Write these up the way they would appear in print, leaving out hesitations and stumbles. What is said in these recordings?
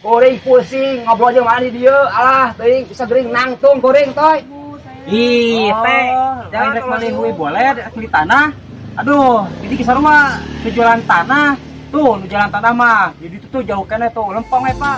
Kuring pusing ngobrol jeung mana di dieu. Alah, teuing bisa gering nangtung kuring toy. Ih, teh, jangan rek meuli hui boleh beli tanah. Aduh, jadi kisah rumah kejualan tanah. Tuh, nu jualan tanah mah. Jadi itu tuh jauh keneh tuh, lempong we, Pak.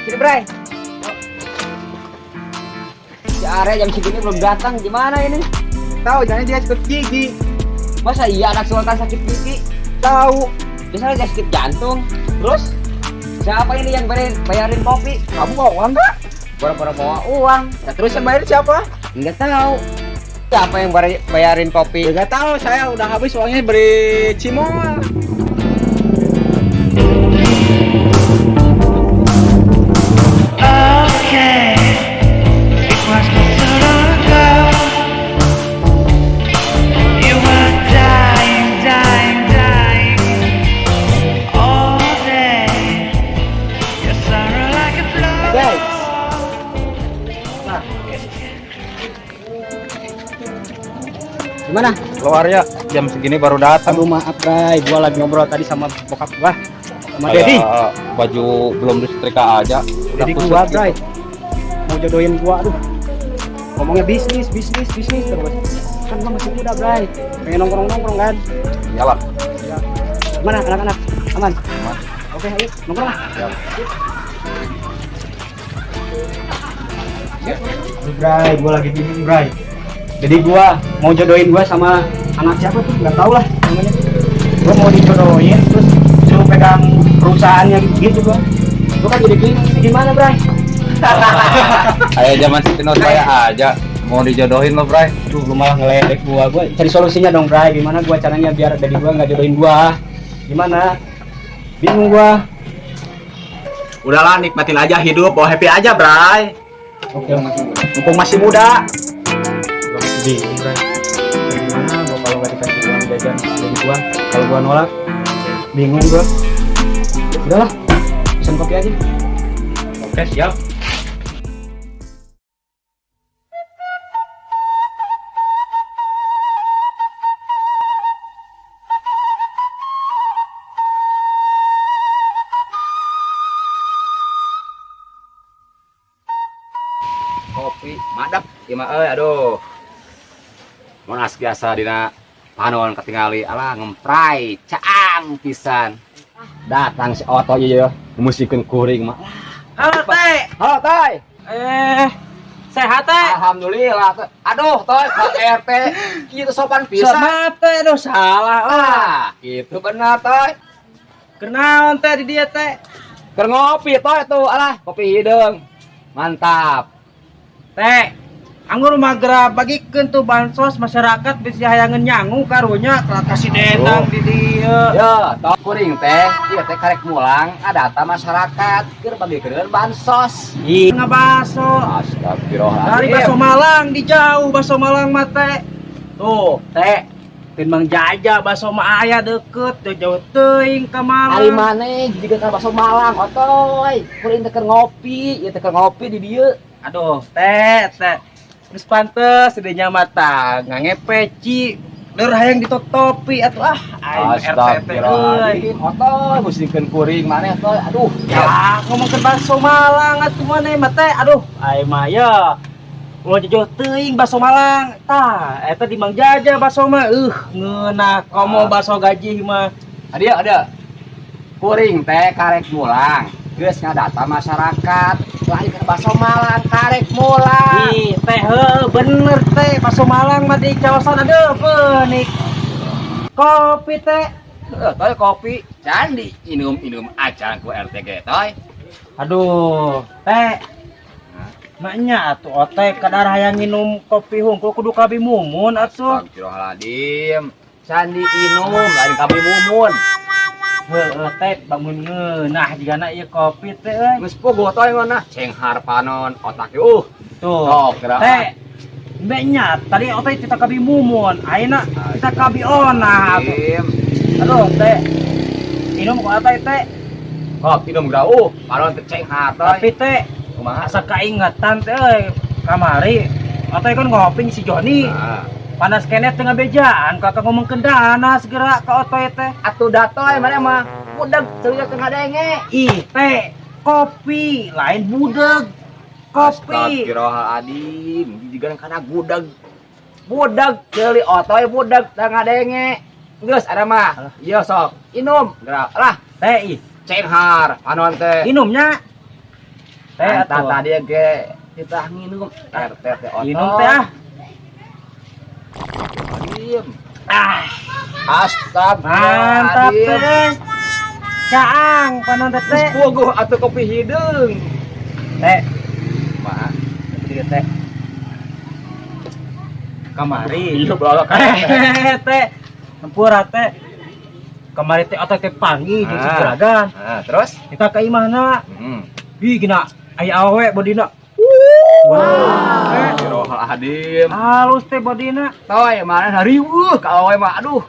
Sini, Bray. Si Are jam segini belum datang, gimana ini? Tahu, jangan dia sakit gigi. Masa iya anak sultan sakit gigi? Tahu. Biasanya dia sakit jantung. Terus Siapa ini yang bayarin kopi? kamu bawa uang nggak? Pura-pura bawa uang. Nah, terus yang bayar siapa? Enggak tahu. Siapa yang bayarin kopi? Ya nggak tahu, saya udah habis uangnya beri cimol. Okay, it was not so long ago. You were dying, dying, dying all day. Your sorrow like a flood. Guys. Gimana? Keluar ya, jam segini baru datang. Aduh, maaf, Bray. Gua lagi ngobrol tadi sama bokap gua. Sama Dedi. Kayak baju belum disetrika aja. Udah Dedi kusut gua, gitu. Bray. Mau jodohin gua, aduh. Ngomongnya bisnis, bisnis, bisnis terus. Kan gua masih muda, Bray. Pengen nongkrong-nongkrong kan. Iyalah. Gimana anak-anak? Aman? Aman. Oke, ayo nongkrong lah. Siap. Aduh, Bray, gua lagi bingung, Bray. Jadi gua mau jodohin gua sama anak siapa tuh? Nggak tahu lah namanya. Gua mau dijodohin terus suruh pegang perusahaannya gitu gua. Gua kan jadi bingung ini gimana, Bray? Kayak zaman Siti Nurbaya aja. Mau dijodohin lo, Bray. Aduh, lu malah ngeledek gua. Gua cari solusinya dong, Bray. Gimana gua caranya biar dari gua nggak jodohin gua? Gimana? Bingung gua. Udahlah, nikmatin aja hidup, bawa happy aja, Bray. Oke, Mumpung masih muda. Gua masih bingung, Bray. Gimana gua kalau nggak dikasih uang jajan dari gua? Kalau gua nolak, bingung gua. Udahlah, pesan kopi aja. Oke, siap. Kopi madep ieu mah euy, aduh. Monas biasa dina panon ketingali alah ngemprai caang pisan. Datang si Oto ieu ya, musikeun kuring mah. Halo, Teh. Halo, Toy. Sehat, Teh? Alhamdulillah, Toy. Aduh, Toy, Pak RT kieu sopan pisan. Maaf, Teh. Aduh, salah. Ah, gitu benar, Toy. Kenaon, Teh, di dia, Teh? Keur ngopi, Toy tuh, alah, kopi hideung. Mantap. Teh, anggur mah geura bagikeun tuh bansos masyarakat bisi hayangeun nyangu karunya kasih dendang di dieu. Ya, toh kuring teh, ieu teh karek mulang ada masyarakat keur bagikeun bansos. Ih, ngabaso. Astagfirullahaladzim. Dari baso Malang di jauh baso Malang mah teh. Tuh, teh. Tin Mang Jaja baso mah aya deket, jauh teuing ka Malang. Ari maneh jiga ka baso Malang otoy. Kuring teh keur ngopi, ieu teh keur ngopi di dieu. Aduh, teh, teh. Geus pantes dinya mata ngange peci. Leur hayang ditotopi atuh ah aing RT teh euy. Astagfirullahaladzim. Otoy musingkeun kuring maneh toy. Aduh. Ya, ngomongkeun bakso Malang atuh maneh mah teh. Aduh, aing mah ya. Ulah jauh teuing bakso Malang. Tah, eta di Mang Jaja bakso mah. Ngeunah komo bakso gaji mah. Ada ada. Kuring teh karek mulang. Geus ngadata masyarakat. Lain ke bakso Malang karek mulang. Ih, teh heuh bener teh bakso Malang mah di kawasan aduh peunik. Kopi teh. Heuh, toy kopi candi inum-inum acan ku RT ge toy. Aduh, teh. Maknya atuh otek kadar hayang nginum kopi hungkul kudu kabi mumun atuh. Astagfirullahaladzim. Candi inum lain kabi mumun. Heuh teh bangun ngeunah jigana ieu kopi teh euy. Geus puguh toy ngeunah cenghar panon otak Tuh. Sok geura. Teh. Mbeknya tadi otek kita kabi mumun, ayeuna kita kabi onah atuh. Astagfirullahaladzim. Aduh teh. Minum ku otek teh. Kok minum geura panon teh cenghar toy. Tapi teh Kumaha? Asa kaingetan teh euy kamari otek kan ngopi si Joni. Nah. Panas kenet tengah bejaan kakak ngomong dana segera ke otoy teh. Atuh datoy mana mah budeg ceuleuh teu ngadenge. Ih teh kopi lain budeg. Kopi. Astagfirullahaladzim, jigan kana gudeg. Budeg ceuli otoy budeg teu ngadenge. Geus ada mah. Ieu sok inum geura lah Teh ih cenghar panon teh. minumnya. Teh Teh atuh. tadi ge kita nginum RT teh otoy. Minum teh ah. Diem. Ah, mantap Astagfirullahaladzim. teh. Caang panon teh teh. Geus puguh atuh kopi hideung. Teh, Mah. ieu teh. Kamari. Iya balak. Teh. Tempura teh. Kamari teh otak teh panggih jeung si Ah. juragan. Nah, terus? Kita ke imahna. Heeh. Ih gina aya awewe bodina. Wow. Astagfirullahaladzim. Halus teh bodina. Toy, mana riweuh ka awewe mah aduh.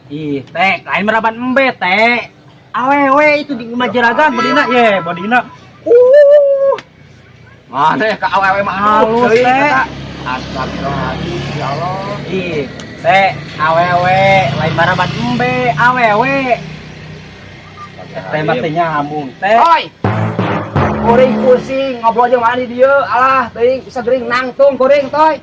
Ih, teh, lain meraban embe teh. Awewe itu di imah juragan bodina ye, bodina. Mana ka awewe mah aduh. Halus, teuing teh. eta. Astagfirullahaladzim, ya Allah. Ih, teh, awewe lain maraban embe, awewe. Teh mah teh nyambung teh. Toy. Kuring pusing ngobrol jeung mana di dieu alah teuing bisa gering nangtung kuring toy.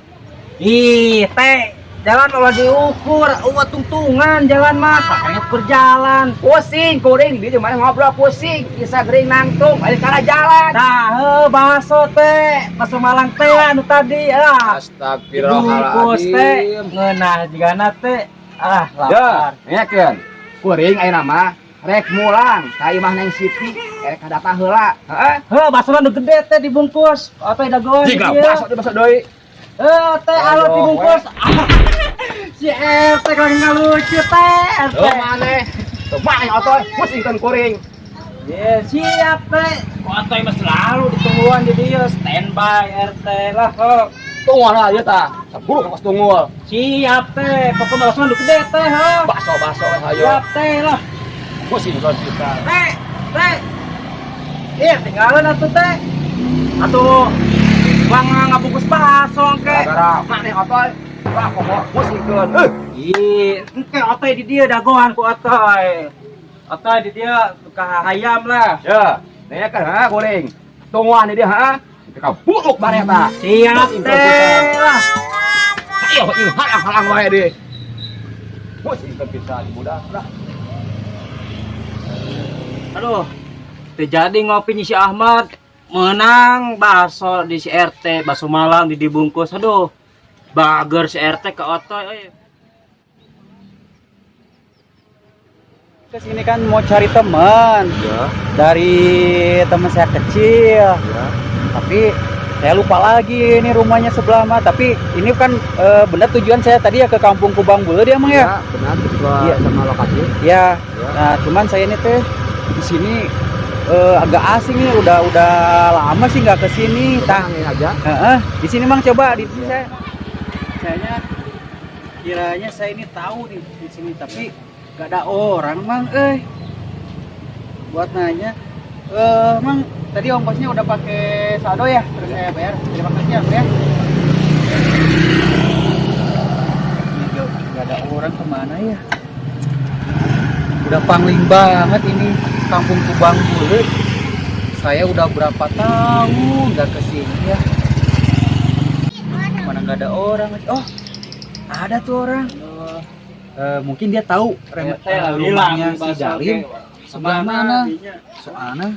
Ih, teh, jalan ulah diukur, ulah tungtungan jalan mah, pakainya ukur jalan. Pusing kuring di dieu jeung mana ngobrol pusing bisa gering nangtung balik kana jalan. Nah, heuh baso teh, baso Malang teh anu tadi ah. Dibungkus teh, ngeunah jigana teh. Ah, Ya, lapar. nyakeun. Kuring ayeuna mah rek mulang ka imah Neng Siti, rek kadata heula. Heeh. Heuh, basona nu gede teh dibungkus. Atau dagoan Jika di dieu. baso di baso deui. Heuh, teh alot Aduh, dibungkus. Si RT kan nggak lucu teh, RT. Tuh maneh. Tuh maneh otoy, pusingkeun kuring. Ya, siap teh. Otoy mah selalu ditungguan di dieu, standby RT lah kok. Tunggu lah ieu tah. Saburu ka tunggul. Siap teh, pokoknya basona nu gede teh, heuh. Baso-baso we hayo. Siap teh lah. Pusingkeun pisan. Teh, teh. Iya, tinggalan atuh teh. Atuh bang ngabungkus bakso ke. Gara-gara maneh otoy. Wah, pokok pusingkeun. Ih, engke otoy di dia dagoan ku otoy. Otoy di dia ka hayam lah. Ya, nanyakeun ha kuring. Tungguan di dia ha. Ka buruk maneh tah. Siap teh lah. Ayo, ieu halang-halang wae deh. Pusingkeun pisan budak lah. Aduh, terjadi ngopi si Ahmad menang bakso di si RT, bakso Malang di dibungkus. Aduh, bager si RT ke otoy. Euy. Ke sini kan mau cari teman Ya, dari teman saya kecil. ya. Tapi saya lupa lagi ini rumahnya sebelah mah. Tapi ini kan benar tujuan saya tadi ya ke Kampung Kubang Bulu dia emang ya. benar sesuai Iya. sama lokasi. Ya. Nah, cuman saya ini teh di sini agak asing nih, udah lama sih nggak ke sini. Tah, Tangin aja. heeh. Di sini Mang coba di sini saya. Sayanya kiranya saya ini tahu nih di sini tapi gak ada orang Mang buat nanya. Mang tadi ongkosnya udah pakai saldo ya? Terus saya bayar. Terima kasih ya, Mang ya. Gimana ya? Udah pangling banget ini Kampung Kubang Buleud. Saya udah berapa tahun nggak kesini ya. Mana nggak ada orang? Oh, ada tuh orang. Mungkin dia tahu rumahnya si Dalim sebelah mana. Soalnya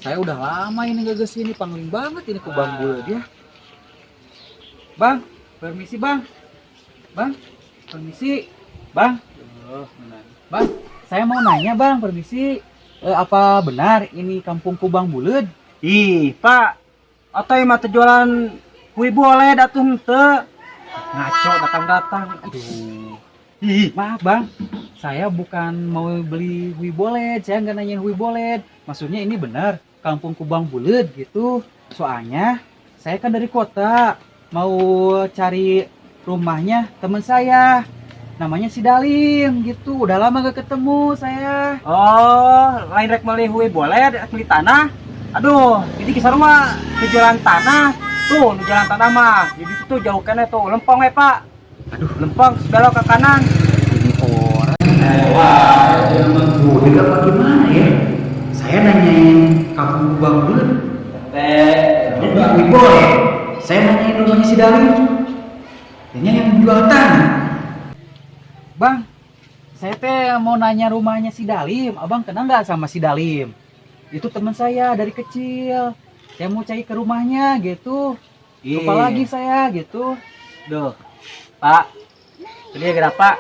saya udah lama ini nggak kesini, pangling banget ini Kubang Buleud ya. Bang, permisi, Bang. Bang, permisi. Bang. Bang, saya mau nanya, Bang, permisi. Apa benar ini Kampung Kubang Buleud? Ih, Pak. Otoy mah teu jualan kue boleh atuh henteu. Ngaco datang-datang. Aduh. Ih, Maaf, Bang, saya bukan mau beli hui boled, saya nggak nanyain hui boled. Maksudnya ini benar Kampung Kubang Buleud gitu. Soalnya saya kan dari kota, mau cari rumahnya teman saya. Namanya si Dalim gitu. Udah lama gak ketemu saya. Oh, lain rek meuli hui boleh beli tanah. Aduh, jadi kisah rumah jualan tanah. Tuh, nu jualan tanah mah. Jadi itu tuh jauh keneh tuh, lempong ya, Pak. Aduh, lempong belok ke kanan. Ini orang. Wah, budeg apa gimana ya? Saya nanyain Kampung Kubang Buleud. Dia beli boleh. Saya nanyain rumahnya si Dalim. Kayaknya yang jual tanah. Bang, saya teh mau nanya rumahnya si Dalim. Abang kenal nggak sama si Dalim? Itu teman saya dari kecil. Saya mau cari ke rumahnya gitu. Lupa lagi saya gitu. Duh, Pak. Ini kenapa?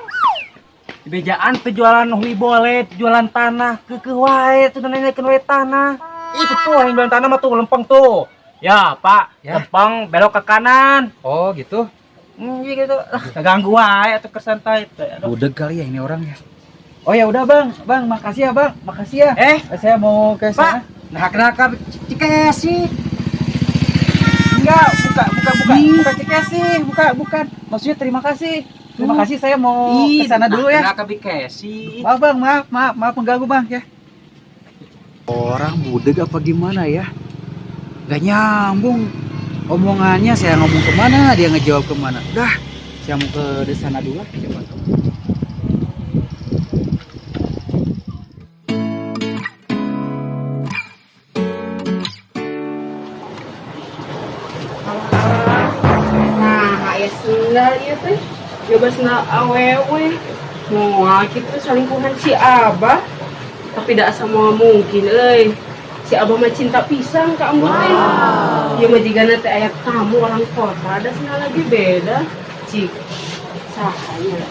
Bejaan jualan hui boleh, jualan tanah, keukeuh wae tuh nanyakeun wae tanah. Itu tuh yang jualan tanah mah tuh lempeng tuh. Ya, Pak, Ya. Lempeng belok ke kanan. Oh gitu. Iya gitu. Ah, ganggu wae atuh keur santai teh. Aduh. Budeg kali ya ini orang ya. Oh ya udah, Bang, Bang, makasih ya, Bang, makasih ya. Eh, Saya mau ke Pak. sana. Nah, kenapa Cikesi? Enggak, buka, buka, buka, bukan Cikesi, buka, bukan. Maksudnya terima kasih. Terima kasih, saya mau ke sana dulu ya. Kenapa Cikesi? Maaf, Bang, maaf, maaf, maaf mengganggu, Bang, ya. Orang budeg apa gimana ya? Gak nyambung omongannya, saya ngomong kemana, dia ngejawab kemana. Udah, saya mau ke sana dulu lah, siapa tahu. Nah, aya sendal ieu teh. Coba sendal awewe. Moal kitu salingkuhan si Abah. Tapi dak sama mungkin euy. Si Abah mah cinta pisan ka ambu teh. Ieu mah jigana teh aya tamu orang kota, ada sendal lagi beda. Cik. Saha nya?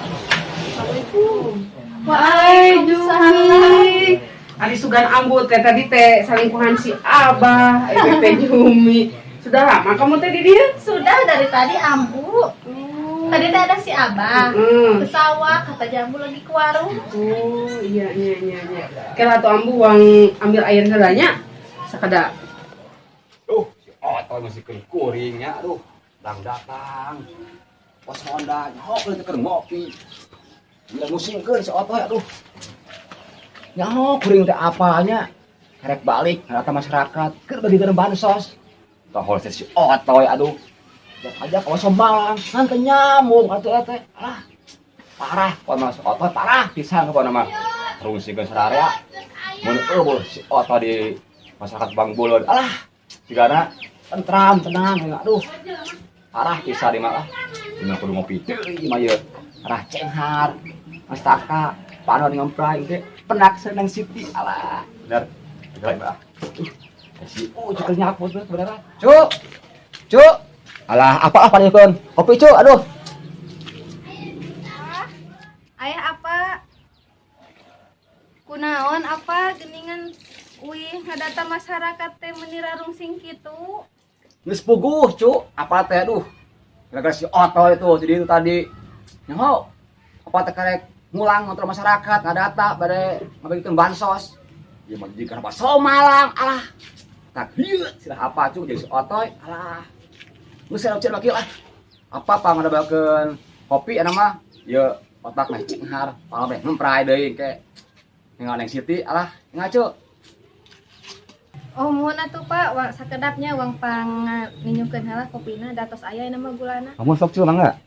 Assalamualaikum. Waalaikumsalam. Ari sugan ambu teh tadi teh salingkuhan si Abah, teh Jumi. Sudah lama kamu teh di dieu? Sudah dari tadi, Ambu. Tadi teh ada si Abah. Ke sawah, kata Ambu lagi ke warung. Oh, iya. Kira tuh ambu uang ambil air heula nya. Sakada. Duh, si Otoy masih keur kuring nya, aduh. Bang datang. Pos Honda, nyaho teh keur ngopi. Gila musingkeun si Otoy, aduh. Nyaho kuring teh apanya? Karek balik, rata masyarakat, keur bagikeun bansos. Tohol si Otoy, aduh. Lihat aja kalau Malang, nanti nyamuk atuh teh. Alah, parah, kalau si Otoy parah pisan pokona mah. Rungsingkeun sararea. Mun euweuh si Otoy di masyarakat Bang Buleud. Alah, sigana tentram, tenang, ya, aduh. Parah pisan di mah lah. Di mah kudu ngopi deui mah ieu. Arah cenghar, mastaka, panon ngempray ge penak seneng Siti. Alah, bener. Geuleuh mah. Si Ucu keur nyapu tuh beneran. Cuk. Cuk. Alah, apa apa nih, Kon? Kopi, Cuk. Aduh. Ayah apa? Kunaon apa geningan uih ngadata masyarakat teh meni rarungsing kitu? Geus puguh, Cuk. Apa teh aduh. Gara-gara si Otoy itu jadi itu tadi. Nyaho. Apa teh karek ngulang ngontol masyarakat ngadata bade ngabagikeun bansos. Ieu mah jadi karena bakso Malang. Alah. Tak hieu sila apa, Cuk, jadi si Otoy. Alah. Geus saya ucap lagi lah. Apa apa ngadabakeun kopi eta mah? Ieu otak mah cenghar, pala meh ngempray deui ke. Ninggal Neng Siti, alah, ngaco. Oh, muhun atuh, Pak, wang sakedapnya wang pang nginyumkeun heula kopina da tos aya mah gulana. Kamu sok, Cuk, mangga.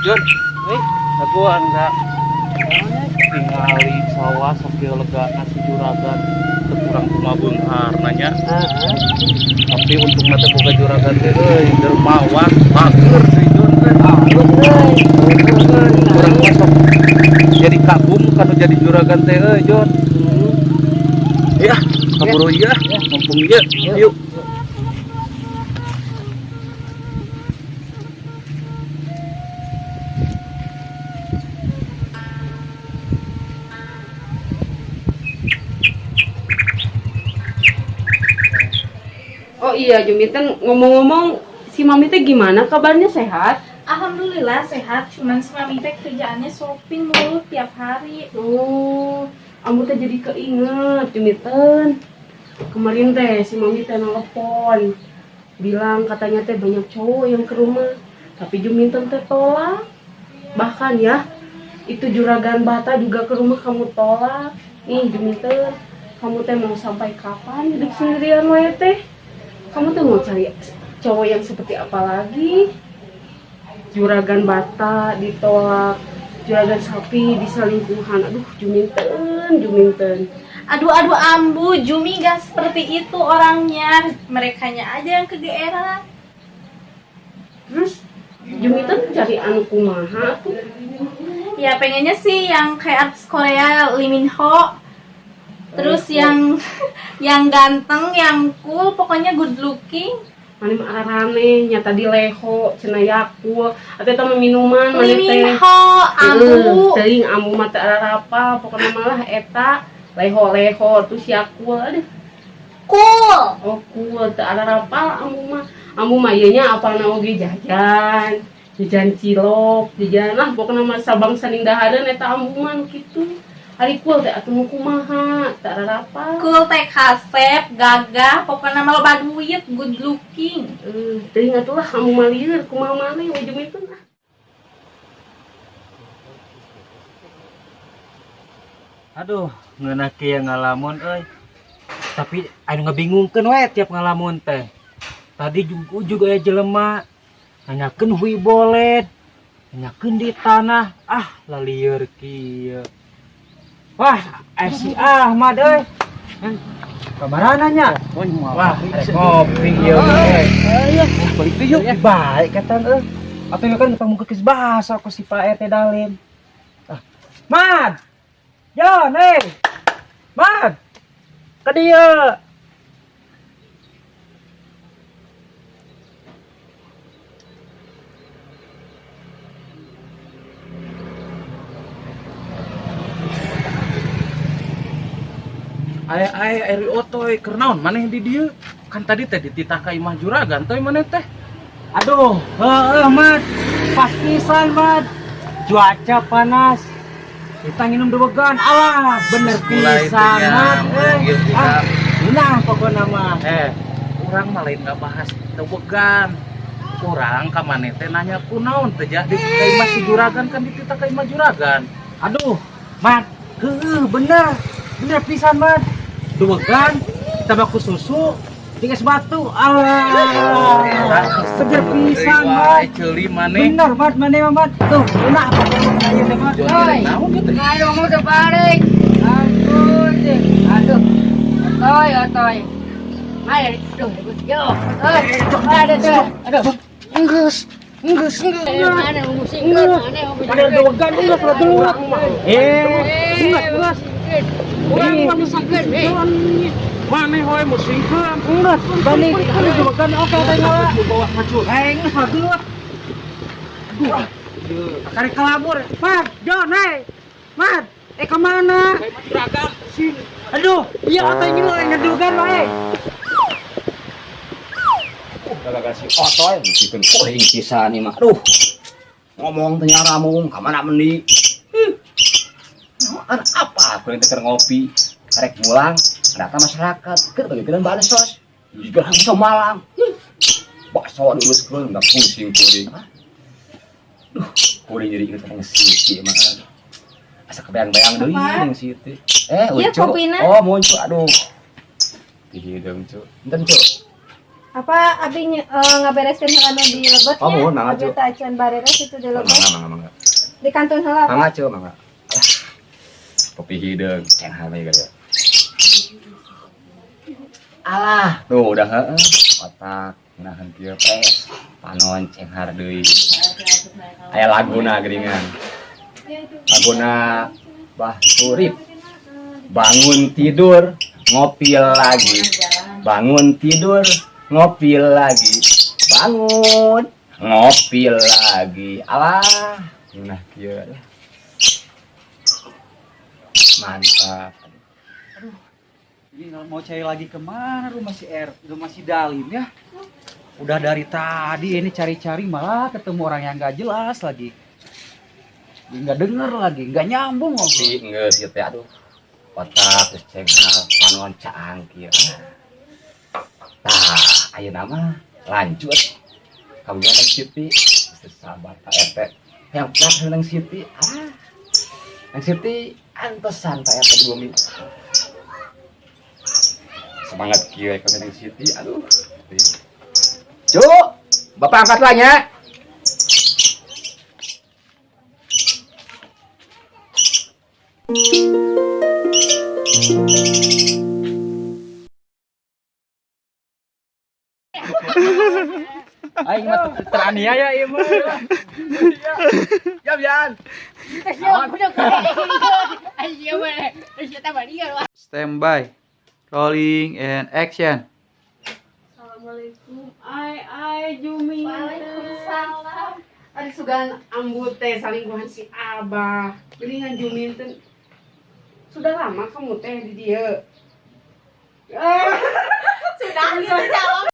Jun, jagoan enggak? Tingali sawah sakieu lega si juragan teu kurang kumaha beunghar nanya. Tapi untungna teh boga juragan teh euy dermawan, bager si Jun teh. Kurang masuk jadi kagum kanu jadi juragan teh euy Jun. Ya, kaburu ieu, mumpung ieu. Yuk. Oh iya, Juminten, ngomong-ngomong si Mami teh gimana kabarnya, sehat? Alhamdulillah sehat, cuman si Mami teh kerjaannya shopping mulu tiap hari. Oh, ambu teh jadi keinget, Juminten. Kemarin teh si Mami teh nelpon, bilang katanya teh banyak cowok yang ke rumah, tapi Juminten teh tolak. Bahkan ya, itu juragan bata juga ke rumah kamu tolak. Nih Juminten, kamu teh mau sampai kapan hidup sendirian wae teh? Kamu tuh mau cari cowok yang seperti apa lagi? Juragan bata ditolak, juragan sapi diselingkuhan. Aduh, Juminten, Juminten. Aduh, aduh, ambu, Jumi gak seperti itu orangnya. Merekanya aja yang kegeeran. Terus Juminten cari anu kumaha tuh? Ya pengennya sih yang kayak artis Korea Lee Min Ho. Terus yang ganteng, yang cool, pokoknya good looking. Mane mah ararane nya tadi leho, cenah Yakul, atau eta mah minuman mane Lee teh. Min Ho, ambu. Teuing ambu mah teu ararapa, pokoknya malah eta leho-leho terus Yakul, aduh. Cool. Oh, cool teu ararapa ambu mah. Ambu mah ieu nya apalna oge jajan, jajan cilok, jajan lah pokoknya mah sabangsa ning dahareun eta ambu mah nu kitu. Ari cool teh atuh nu kumaha, teu ararapa. Cool teh kasep, gagah, pokoknya mah loba duit, good looking. Teuing atuh lah ambu mah lieur kumaha maneh we Juminten ah. Aduh, ngeunah kieu ngalamun euy. Tapi anu ngabingungkeun we tiap ngalamun teh. Tadi juga aya jelema nanyakeun hui boled, nanyakeun di tanah, ah lalieur kieu. Wah, si Ahmad euy. Kamarana nya? Wah, rek ngopi ieu euy. Wah, balik deui yuk. Baik katan euy. Atuh ieu kan ketemu geus bahasa ku si Pak RT Dalim. Ah, Mad. Jon, hei. Mad. Ka dieu. Ae eri otoy keur naon maneh di dieu? Kan tadi teh dititah ka imah juragan toy maneh teh. Aduh, heueuh Mat. Pas pisan Mat. Cuaca panas. Kita nginum dewegan. Alah, bener pisan Mat. Ah, nah pokona mah. Urang mah lain ngabahas dewegan. Urang ka maneh teh nanya kunaon teh jadi ka imah si juragan kan dititah ka imah juragan. Aduh, Mat. Heueuh, bener. Bener pisan Mat. Dewegan tambah ku susu jeung es batu. Alah, seger pisan Mat. Ceuli maneh. Bener Mat, maneh mah Mat. Tuh, enak pokoknya ieu teh Mat. Oi, naon ieu teh? Ayo mau terbalik. Aduh, aduh. Otoy, otoy. Mari, aduh, yo. Aduh, aduh. Enggeus, enggeus, enggeus. Mana mau musingkeun, mana mau Ada dewegan geus lah gelut. Enggeus, geus. Urang mah musingkeun, eh. Maneh hoy musingkeun. Enggeus, balik kan dewegan oke teh ngala. Bawa kacur. Enggeus lah gelut. Aduh. Karek kelabur. Mat, Jon, hei. Mat, kemana? Juragan sing. Aduh, iya otoy ini lo yang ngedugan wae. Gara-gara si otoy meskipun kuring pisan ieu mah. Aduh. Ngomong teh nyaramung ka mana mendi. Naon apa kuring teh keur ngopi, karek mulang, rata masyarakat keur bagikeun bansos. Juga langsung Malang. Bakso diuruskeun enggak pusing kuring. Duh, kuring jadi inget yang Siti mah. Asa kebayang-bayang deui yang Siti. Iya, Ucu. kopina. Oh, muncul. Aduh. Dihideung, Cu. Enten, Cu. Apa abi ngabereskeun heula nu di lebet Oh, nya? muhun, mangga, Abi Cu. teh acan bareres itu di lebet. Mangga, mangga, mangga. Di kantun heula. Pak. Mangga, Cu, mangga. Alah, kopi hideung, cenghar mah ya. Alah, tuh udah heeh. Otak nahan kieu pes. Panon cenghar deui. Aya laguna geuningan. Laguna Bah Surip. Bangun tidur, ngopi lagi. Bangun tidur, ngopi lagi. Bangun, ngopi lagi. Alah, nah kieu lah. Mantap. Ini mau cari lagi kemana rumah si R, rumah si Dalim ya? Udah dari tadi ini cari-cari malah ketemu orang yang nggak jelas lagi. Nggak denger lagi, nggak nyambung ngobrol. Si geus ieu teh aduh. Otak geus cenghar, panon caang kieu. Tah, ayeuna mah lanjut. Kamu Neng Siti, geus sabar Pak RT. Yang benar Neng Siti. Ah. Neng Siti antosan Pak RT di bumi. Semangat kieu ka Neng Siti, aduh. Cu, Bapak angkat lah nya. Aing mah teraniaya ieu mah. Ya, Bian. Standby. Rolling and action. Assalamualaikum. Ai ai Jumi. Waalaikumsalam. Ari sugan ambu teh salingkuhan si Abah. Geuningan Jumi teh. Sudah lama kamu teh di dieu. Ah. Sudah gitu jawab.